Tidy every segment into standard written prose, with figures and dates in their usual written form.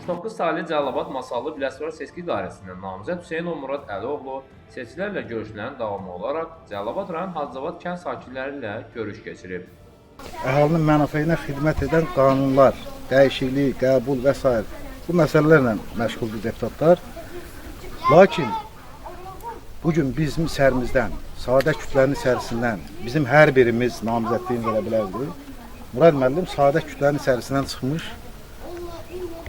69 saylı Cəlilabad Masallı Biləsuvar seçki dairəsindən namizəd Hüseynov Murad Əlioğlu seçicilərlə görüşlərin davamı olaraq Cəlilabad rayon Hacıabad kənd sakinləri ilə görüş keçirib. Əhalinin mənafeyinə xidmət edən qanunlar, dəyişiklik, qəbul və sair bu məsələlərlə məşğuldur deputatlar. Lakin bugün bizim içərimizdən, sadə kütlənin içərisindən bizim hər birimiz namizədliyini verə bilərdi. Murad müəllim sadə kütlənin içərisindən çıxmış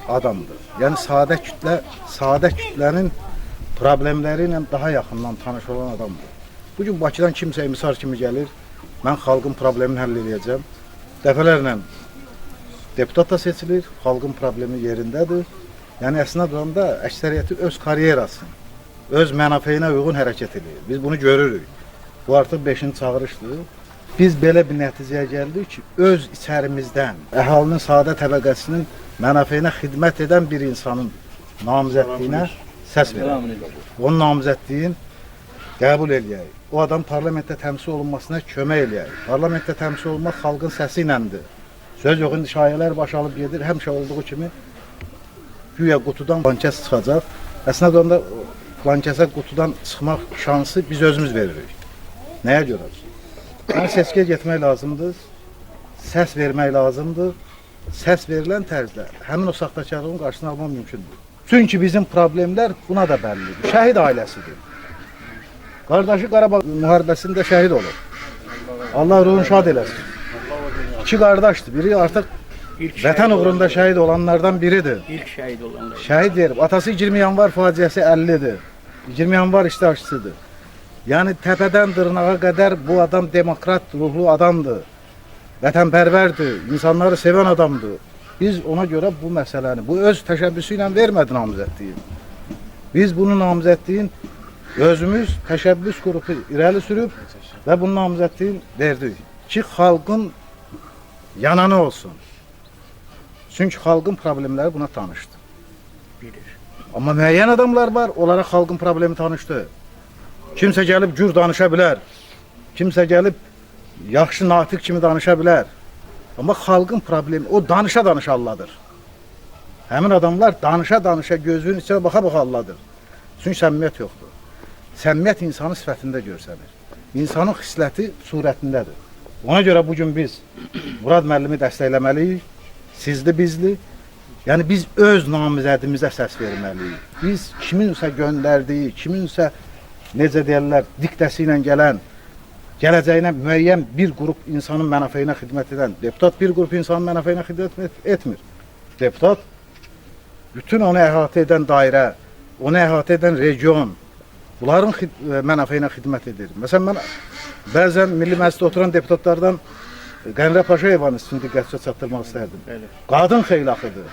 adamdır. Yəni sadə kütlə, sadə kütlənin problemləri ilə daha yaxından tanış olan adamdır. Bugün Bakıdan kimsə emisar kimi gəlir, mən xalqın problemini həll eləyəcəm. Dəfələrlə deputat da seçilir, xalqın problemi yerindədir. Yəni əslində duranda əksəriyyəti öz karyerasını, öz mənafeyinə uyğun hərəkət edir. Biz bunu görürük. Bu artıq 5-ci çağırışdır. Biz belə bir nəticəyə gəldik ki, öz içərimizdən, əhalinin sadə təbəqəsinin mənafeyinə xidmət edən bir insanın namizədliyinə səs verək. Onun namizədliyini qəbul eləyək. O adam parlamentdə təmsil olunmasına kömək eləyək. Parlamentdə təmsil olunmaq xalqın səsi iləndir. Söz yox, indi şayələr baş alıb gedir, həmişə olduğu kimi güya qutudan filankəs çıxacaq. Əslində onda filankəsə qutudan çıxmaq şansı biz özümüz veririk. Nəyə görə? Yəni seçkiyə getmək lazımdır, səs vermək lazımdır. Səs verilən tərzdə həmin o saxtakarlığın qarşısını almaq mümkündür. Çünki bizim problemlər buna da bəllidir. Şəhid ailəsidir. Qardaşı Qarabağ müharibəsində şəhid olub. Allah ruhunu şad eləsin. İki qardaşdır. Biri artıq vətən uğrunda şəhid olanlardan biridir. İlk şəhid olanlar. Şəhid verib. Atası 20 yanvar faciəsi 50-dir. 20 yanvar iştirakçısıdır. Yəni təpədən dırnağa qədər bu adam demokrat ruhlu adamdır. Vətənpərvərdir, insanları sevən adamdır. Biz ona görə bu məsələni, bu öz təşəbbüsü ilə vermədi namizədliyi. Biz bunu namizədliyin özümüz təşəbbüs qrupu irəli sürüb və bunu namizədliyini verdik ki, xalqın yananı olsun. Çünki xalqın problemləri buna tanışdır. Bilir. Amma müəyyən adamlar var, onlara xalqın problemi tanışdır. Kimsə gəlib gür danışa bilər. Kimsə gəlib yaxşı natiq kimi danışa bilər. Amma xalqın problemi o danışa-danışa alladır. Həmin adamlar danışa-danışa gözünün içinə baxa-baxa alladır. Çünki səmimiyyət yoxdur. Səmimiyyət insanın sifətində görsənir. İnsanın xisləti surətindədir. Ona görə bugün biz Murad müəllimi dəstəkləməliyik. Sizli bizli. Yəni biz öz namizədimizə səs verməliyik. Biz kiminsə göndərdiyi, kiminsə necə deyirlər, diktəsi ilə gələn, gələcəyinə müəyyən bir qrup insanın mənafeyinə xidmət edən deputat bir qrup insanın mənafeyinə xidmət etmir. Deputat bütün onu əhatə edən dairə, onu əhatə edən region, bunların mənafeyinə xidmət edir. Məsələn, mən bəzən Milli Məclisdə oturan deputatlardan Qənrə Paşayevanın üstünü diqqətinizə çatdırmaq istərdim. Bəli. Qadın xeylaxıdır,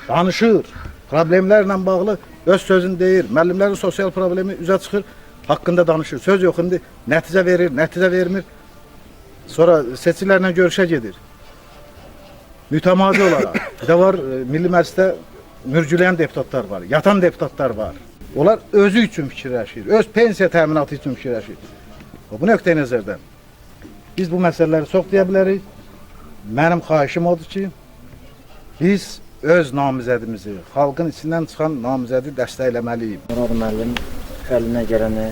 danışır, problemlərlə bağlı öz sözünü deyir, müəllimlərin sosial problemi üzə çıxır, haqqında danışır. Söz yox, indi nəticə verir, nəticə vermir. Sonra seçicilərlə görüşə gedir. Mütəmadi olaraq. Bir də var Milli Məclisdə mürgüləyən deputatlar var, yatan deputatlar var. Onlar özü üçün fikirləşir, öz pensiya təminatı üçün fikirləşir. Bu nöqteyi nəzərdən biz bu məsələləri çox deyə bilərik. Mənim xahişim odur ki, biz öz namizədimizi, xalqın içindən çıxan namizədi dəstəkləməliyik. Murad müəllim əlindən gələni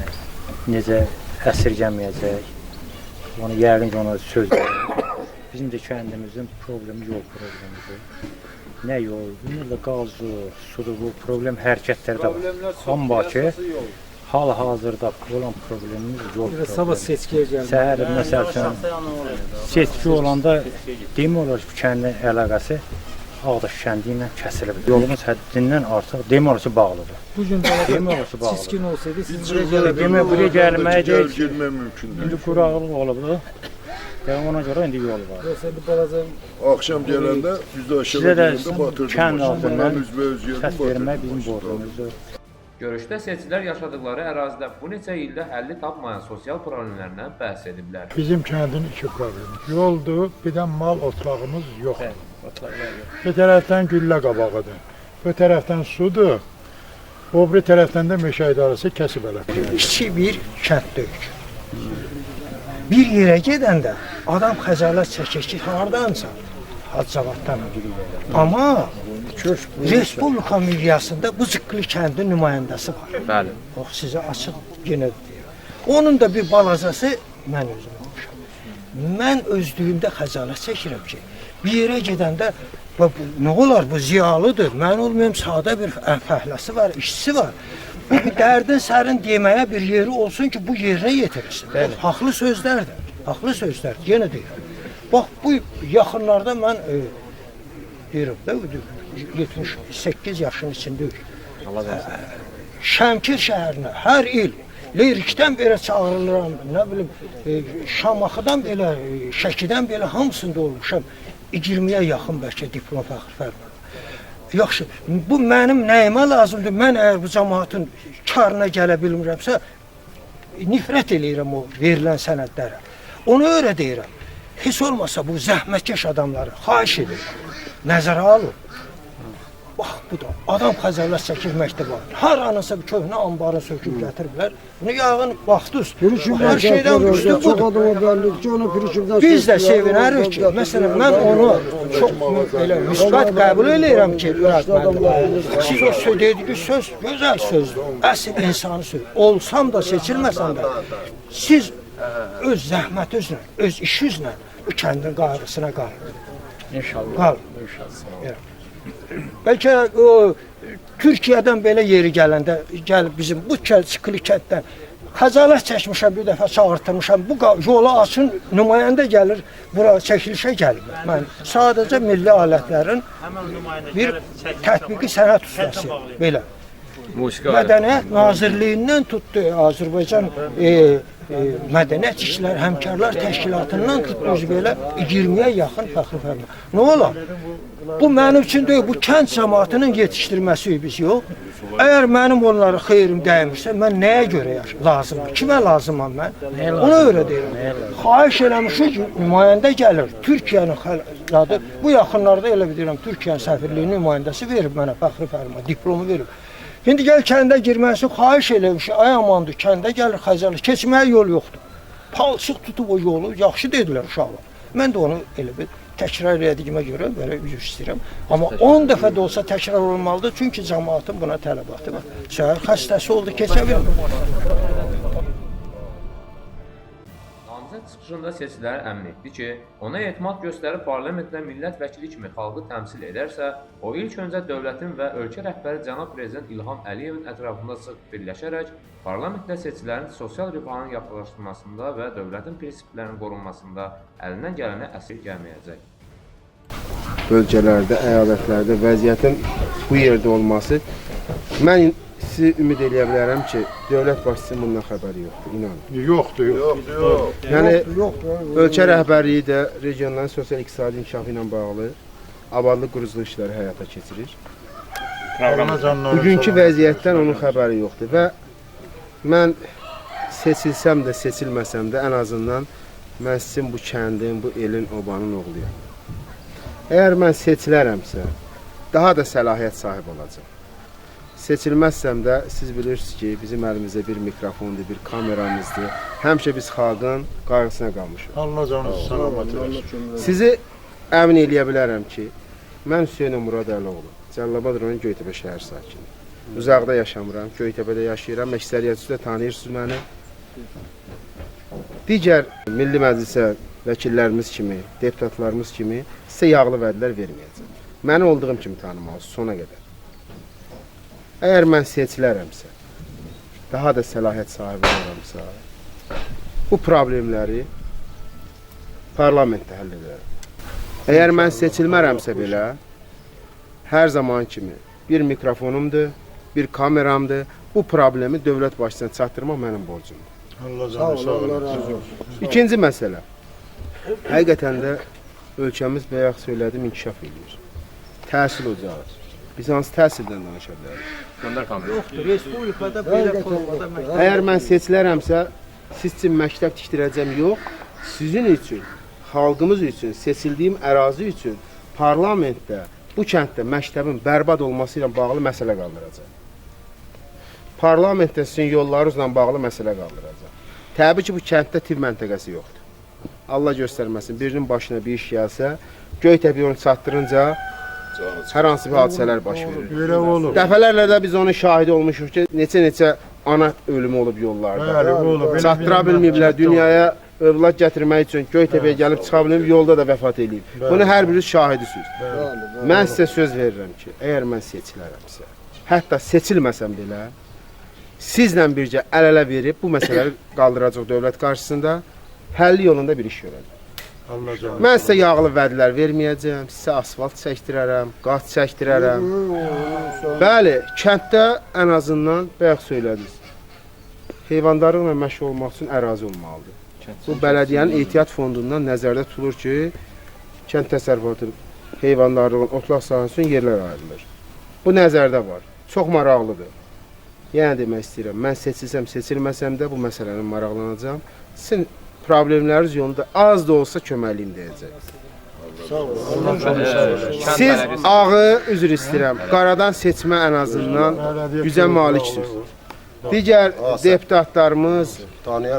necə əsirgəməyəcək. Onu yəqin ki, ona söz verir. Bizim də kəndimizin problemi yol problemidir. Nə yol, ümumiyyətlə qazı, sudur, bu problem hər kəndlərdə var. Amma ki, hal-hazırda olan problemimiz yol problemi. Sabah seçkiyə gəldi. Səhər məsəl üçün seçki olanda demək olar ki, bu kəndin əlaqəsi Ağdaş kəndi ilə kəsilib. Yolumuz həddindən artıq demək olar ki, bağlıdır. Bu gün balaca Demək olar ki, bağlıdır. seçkin olsaydı siz buraya gələ Demək buraya gəlməyə Gəl girmək mümkün deyil. İndi quraqlıq olubdu. Yəni ona görə indi yol var. Yoxsa indi balaca Axşam gələndə biz də aşağı Sizə də gələndə batırdım. kənd maşını. adından Mən üzbəüz geldim, səs vermək batırdım bizim maşını. borcumuzdur. Görüşdə seçicilər yaşadıkları ərazidə bu neçə ildə həlli tapmayan sosial problemlərdən bəhs ediblər. Bizim kəndin iki problemi. Yoldur, bir də mal otlağımız yoxdur. Otlaqlar yox. Bir tərəfdən güllə qabağıdır, bu tərəfdən sudur, o biri tərəfdən də meşə idarəsi kəsib elə. Kiçik bir kənd deyil. Bir yerə gedəndə adam xəcalət çəkir ki, hardansan? Hacıabaddan. Amma Respublika miqyasında bu Cıqqılı kəndin nümayəndəsi var. Bəli. Bax, sizə açıq yenə deyirəm. Onun da bir balacası mən özüm olmuşam. Mən özlüyümdə xəcalət çəkirəm ki, bir yerə gedəndə nə olar, bu ziyalıdır, mən olmayım, sadə bir fəhləsi var, işçisi var. Bu bir dərdin sərin deməyə bir yeri olsun ki, bu yerinə yetirilsin. Haqlı sözlərdir, haqlı sözlərdir, yenə deyirəm. Bax, bu yaxınlarda mən deyirəm də, 78 yaşın içindəyik. Şəmkir şəhərinə hər il Leyrikdən belə çağırılıram, nə bilim, Şamaxıdan belə, Şəkidən belə hamısında olmuşam. 20-yə yaxın bəlkə diplom fəxri fərmanı. Yaxşı, bu mənim nəyimə lazımdır? Mən əgər bu cəmaatın karına gələ bilmirəmsə, nifrət eləyirəm o verilən sənədlərə. Ona görə deyirəm, heç olmasa bu zəhmətkeş adamları xahiş edirəm, nəzərə alın. Bax, bu da adam xəcalət çəkir məktəbə. Haranısa bir köhnə anbarını söküb gətiriblər. Bunu yağın vaxtı üstü. Hər şeydən üstü budur. Biz də sevinərik ki, məsələn, mən onu çox belə müsbət qəbul eləyirəm ki, Murad müəllim, siz o dediyi söz gözəl sözdür. Əsl insanı söz. Olsam da, seçilməsəm də, siz öz zəhmətinizlə, öz işinizlə bu kəndin qayğısına qalın. İnşallah. Qalın. Bəlkə o, Türkiyədən belə yeri gələndə gəlib bizim bu Cıqqılı kənddən xəcalət çəkmişəm, bir dəfə çağırtırmışam. Bu yolu açın, nümayəndə gəlir, bura çəkilişə gəlmir. Mən sadəcə milli alətlərin bir tətbiqi sənət ustasıyam. Belə. Mədəniyyət Nazirliyindən tutdu Azərbaycan Mədəniyyət İşləri Həmkarlar Təşkilatından tutmuş belə 20-yə yaxın fəxri fərman. Nə olar? Bu mənim üçün deyil, bu kənd cəmaatının yetişdirməsi biz yox. Əgər mənim onlara xeyrim dəymirsə, mən nəyə görə lazımam? Kimə lazımam mən? Ona görə deyirəm. Xahiş eləmişik ki, nümayəndə gəlir. Türkiyənin adı, bu yaxınlarda elə bilirəm, Türkiyənin səfirliyinin nümayəndəsi verib mənə fəxri fərman, diplomu verib. İndi gəl kəndə girməsi xahiş eləmiş, ay amandır, kəndə gəlir xəzəli, keçməyə yol yoxdur. Palçıq tutub o yolu, yaxşı dedilər uşaqlar. Mən də onu elə bir təkrar elədiyimə görə belə üzr istəyirəm. Amma 10 dəfə də olsa təkrar olmalıdır, çünki cəmaatın buna tələbatı var. Şəhər xəstəsi oldu, keçə bilmir. Namizəd çıxışında seçiciləri əmin etdi ki, ona etimad göstərib parlamentdə millət vəkili kimi xalqı təmsil edərsə, o ilk öncə dövlətin və ölkə rəhbəri cənab prezident İlham Əliyevin ətrafında sıx birləşərək parlamentdə seçicilərin sosial rifahının yaxınlaşdırılmasında və dövlətin prinsiplərinin qorunmasında əlindən gələni əsirgəməyəcək. Bölgələrdə, əyalətlərdə vəziyyətin bu yerdə olması, mən sizi ümid eləyə bilərəm ki, dövlət başçısının bundan xəbəri yoxdur, inanın. Yoxdur, yox. Yəni, ölkə rəhbərliyi də regionların sosial-iqtisadi inkişafı ilə bağlı abadlıq quruculuq işləri həyata keçirir. Bugünkü vəziyyətdən onun xəbəri yoxdur və mən seçilsəm də, seçilməsəm də ən azından mən sizin bu kəndin, bu elin, obanın oğluyam. Əgər mən seçilərəmsə, daha da səlahiyyət sahibi olacam. Seçilməzsəm də siz bilirsiniz ki, bizim əlimizdə bir mikrofondur, bir kameramızdır. Həmişə biz xalqın qayğısına qalmışıq. Allah canınızı salamat eləsin. Sizi əmin eləyə bilərəm ki, mən Hüseynov Murad Əlioğlu, Cəlilabad rayonu Göytəpə şəhər sakini. Uzaqda yaşamıram, Göytəpədə yaşayıram, əksəriyyətiniz də tanıyırsınız məni. Digər Milli Məclisə vəkillərimiz kimi, deputatlarımız kimi sizə yağlı vədlər verməyəcəm. Məni olduğum kimi tanımalısınız sona qədər. Əgər mən seçilərəmsə, daha da səlahiyyət sahibi olaramsa, bu problemləri parlamentdə həll edərəm. Əgər mən seçilmərəmsə belə, hər zaman kimi bir mikrofonumdur, bir kameramdır, bu problemi dövlət başçısına çatdırmaq mənim borcumdur. Allah canını sağ eləsin. İkinci məsələ, həqiqətən də ölkəmiz bayaq söylədim, inkişaf edir. Təhsil ocağı. Biz hansı təhsildən danışa bilərik? Göndər kamerayı. Yoxdur, respublikada belə formada məktəb. Əgər mən seçilərəmsə, siz üçün məktəb tikdirəcəm yox, sizin üçün, xalqımız üçün, seçildiyim ərazi üçün parlamentdə, bu kənddə məktəbin bərbad olması ilə bağlı məsələ qaldıracaq. Parlamentdə sizin yollarınızla bağlı məsələ qaldıracaq. Təbii ki, bu kənddə tibb məntəqəsi yoxdur. Allah göstərməsin, birinin başına bir iş gəlsə, Göytəpəyə onu çatdırınca Hər hansı bir hadisələr baş verir. Elə olub. Dəfələrlə də biz onun şahidi olmuşuq ki, neçə-neçə ana ölümü olub yollarda. Bəli, olub. Elə Çatdıra bilməyiblər dünyaya övlad gətirmək üçün Göytəpəyə gəlib çıxa bilməyib, yolda da vəfat eləyib. Bunu hər biriniz şahidisiniz. Mən sizə söz verirəm ki, əgər mən seçilərəmsə, hətta seçilməsəm belə, sizlə bircə əl-ələ verib bu məsələni qaldıracaq dövlət qarşısında, həlli yolunda bir iş görəcəm. Allah canı. Mən sizə yağlı vədlər verməyəcəm, sizə asfalt çəkdirərəm, qaz çəkdirərəm. Bəli, kənddə ən azından bayaq söylədiniz. Heyvandarlıqla məşğul olmaq üçün ərazi olmalıdır. Bu bələdiyyənin ehtiyat fondundan nəzərdə tutulur ki, kənd təsərrüfatı heyvandarlığın otlaq sahəsi üçün yerlər ayrılır. Bu nəzərdə var. Çox maraqlıdır. Yenə demək istəyirəm, mən seçilsəm, seçilməsəm də bu məsələnin maraqlanacağam. Sizin problemləriniz yolunda az da olsa köməkliyim deyəcək. Siz ağı, üzr istəyirəm, qaradan seçmə ən azından gücə maliksiniz. Digər deputatlarımız,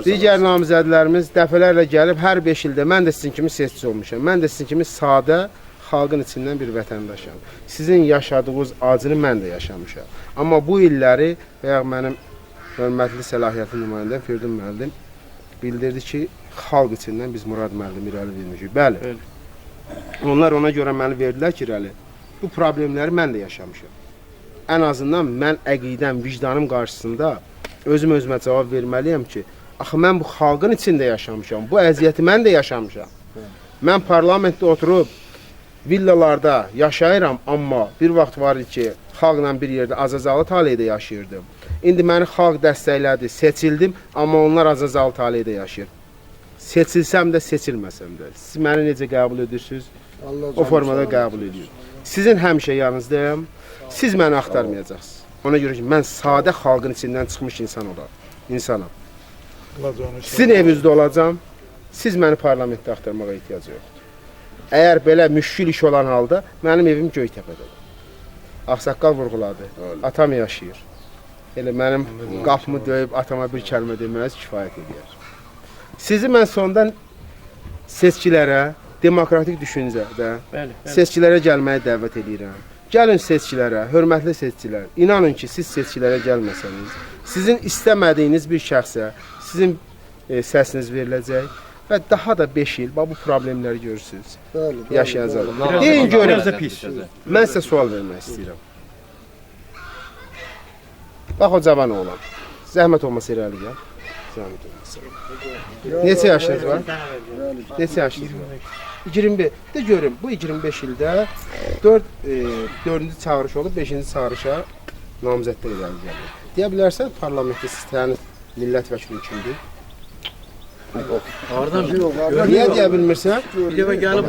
digər namizədlərimiz dəfələrlə gəlib hər 5 ildə mən də sizin kimi seçici olmuşam. Mən də sizin kimi sadə xalqın içindən bir vətəndaşam. Sizin yaşadığınız acını mən də yaşamışam. Amma bu illəri bayaq mənim hörmətli səlahiyyətli nümayəndəm Firdun müəllim bildirdi ki, xalq içindən biz Murad müəllimi irəli vermişik. Bəli. Onlar ona görə məni verdilər ki, irəli. Bu problemləri mən də yaşamışam. Ən azından mən əqidəm, vicdanım qarşısında özüm özümə cavab verməliyəm ki, axı mən bu xalqın içində yaşamışam, bu əziyyəti mən də yaşamışam. Mən parlamentdə oturub villalarda yaşayıram, amma bir vaxt var idi ki, xalqla bir yerdə Azazalı taleydə yaşayırdım. İndi məni xalq dəstəklədi, seçildim, amma onlar Azazalı taleydə yaşayır. Seçilsəm də, seçilməsəm də, siz məni necə qəbul edirsiniz, o formada qəbul edirsiniz. Sizin həmişə yanınızdayam, siz məni axtarmayacaqsınız. Ona görə ki, mən sadə xalqın içindən çıxmış insanam. Sizin evinizdə olacam, siz məni parlamentdə axtarmağa ehtiyac yoxdur. Əgər belə müşkül iş olan halda, mənim evim Göytəpədədir. Ağsaqqal vurğuladı, atam yaşayır. Elə mənim qapımı döyüb atama bir kəlmə deməyiz kifayət edər. Sizi mən sondan seçkilərə, demokratik düşüncədə, seçkilərə gəlməyə dəvət edirəm. Gəlin seçkilərə, hörmətli seçkilər, inanın ki, siz seçkilərə gəlməsəniz, sizin istəmədiyiniz bir şəxsə sizin səsiniz veriləcək və daha da 5 il, bax bu problemləri görürsünüz, yaşayacaq. Deyin görün, mən sizə sual vermək istəyirəm. Bax o cavan oğlan, zəhmət olmasa irəli gəl. Zəhmət olmasa. Neçə yaşınız var? Neçə yaşınız var? 25. De görüm, bu 25 ildə 4-cü çağırış olub, 5-ci çağırışa namizədlər irəli gəlir. Deyə bilərsən, parlamentdə sizlərin millət vəkili kimdir? Hardan? Niyə deyə bilmirsən? Bir dəfə gəlib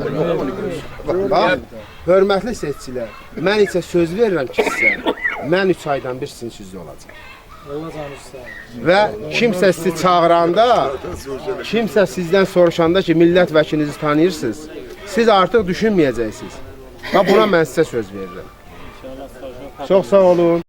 Bax, hörmətli seçicilər, mən isə söz verirəm ki sizə, mən 3 aydan bir sizin sizdə olacaq. Və kimsə sizi çağıranda, kimsə sizdən soruşanda ki, millət vəkilinizi tanıyırsınız, siz artıq düşünməyəcəksiniz. Və buna mən sizə söz verirəm. Çox sağ olun.